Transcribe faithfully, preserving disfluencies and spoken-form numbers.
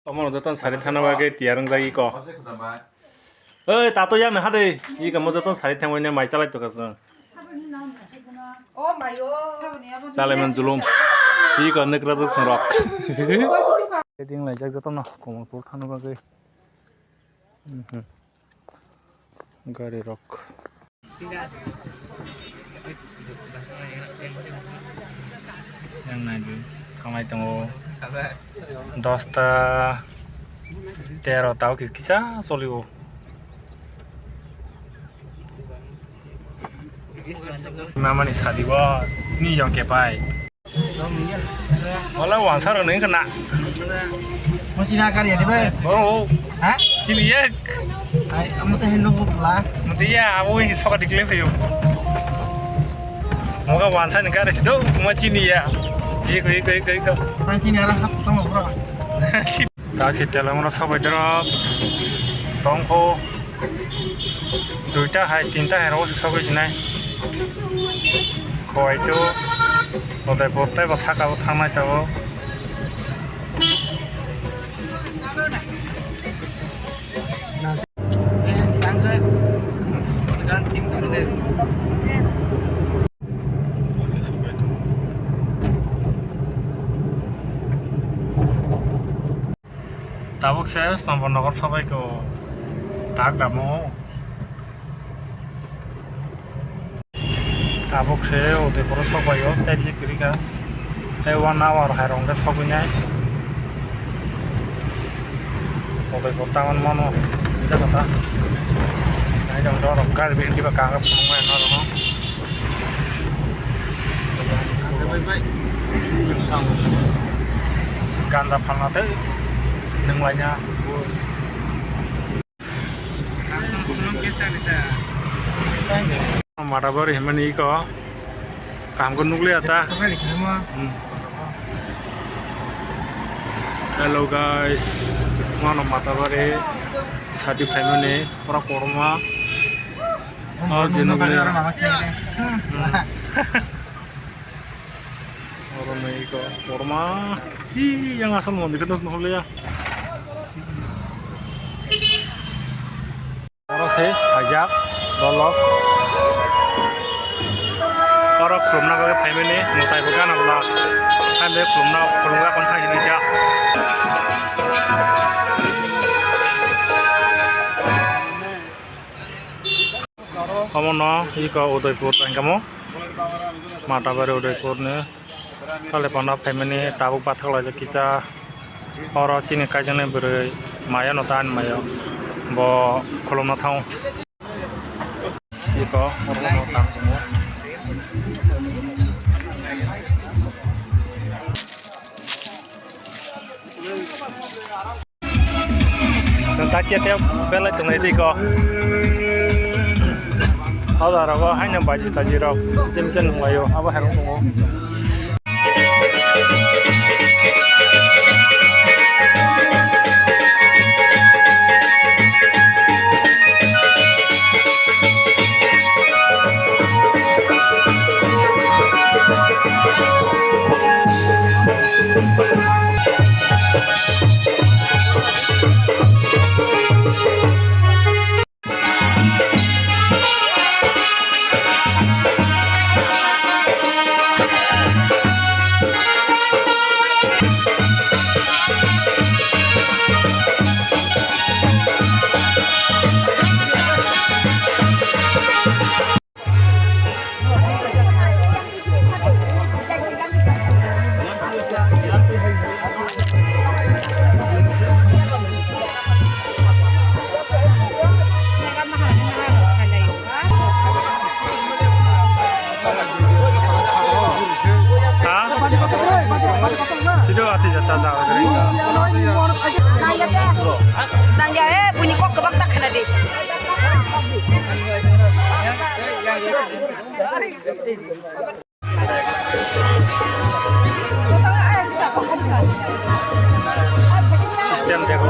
Omo joto sari thana bagwi tiyar wngjak iko. Oi, tato yang ha de. Iko mo joto sari thangwi ne mai chalai tongkha chwng. Chalai man julum. Iko nekra to songrok. Ding lai jak joto no Kamalpur thana bagwi. Mhm. Gari rok. Yang nai di, kangai tongo. Dosta, tero tao ki-, kisa solio. Mama ni sadi bo, ni yong ke pai. Wala wansa rok neng kena. Masih nak kari ya, di bai? Oh, oh. Hah? Sini ya. Hai, kamu teh lu lah. Mati ya, aku ini sokat di klip yuk. Moga wansa ni kari situ, kuma sini ya. Iko, iko, iko, iko. Tang sini arah hap, tang bro. Taksi telemano sabai dorok tongkho, duita hai tinta hai rogo se sagwi sinai. Khowai to Udaipur tei bo saka o thangnai tabuk. Tabuk se Champaknagar sobaikho tak damo. Tabuk se Udaipur o sobaio tei bisi kwrwi kha. Tei one hour hai rong khe sogwinai. Udaipur ta mano jagata. Nai jang dorok gari bihik diba kang phunukmai norokno. Ganja phalna tei nwnglaina. Matabari himani iko kaham khe nukliya ta. Hmm. Hello guys, mano Matabari sadi phaimani pura korma. Oh, je nukliya. Hmm. Oro nai iko korma. Hi, yang asal mondir khe nukliya. Oro se phaijak dolok. Oro khulumna bagwi phaimani mwtai bo gana bwla. Hambai khulumna khulumna kon thang hinwi jak. Omono iko Udaipur tangkamo. Matabari Udaipur ni. Tale pano phaimani tabuk bathak laijak kisa. Oro chini kaijaknai bwrwi maya no ta ani mayo. Bo khulumna thango. Siko oro no tang tongo. Chwng tak ya tei belai tongnai tei ko. O jaga rogo haino baji taji rok jem jem nunglaio, abo hai rok tongo. Ha? Sido ati jata jaga dari. Nang ya, eh, bunyi kok kebak tak kena deh. System দেখো।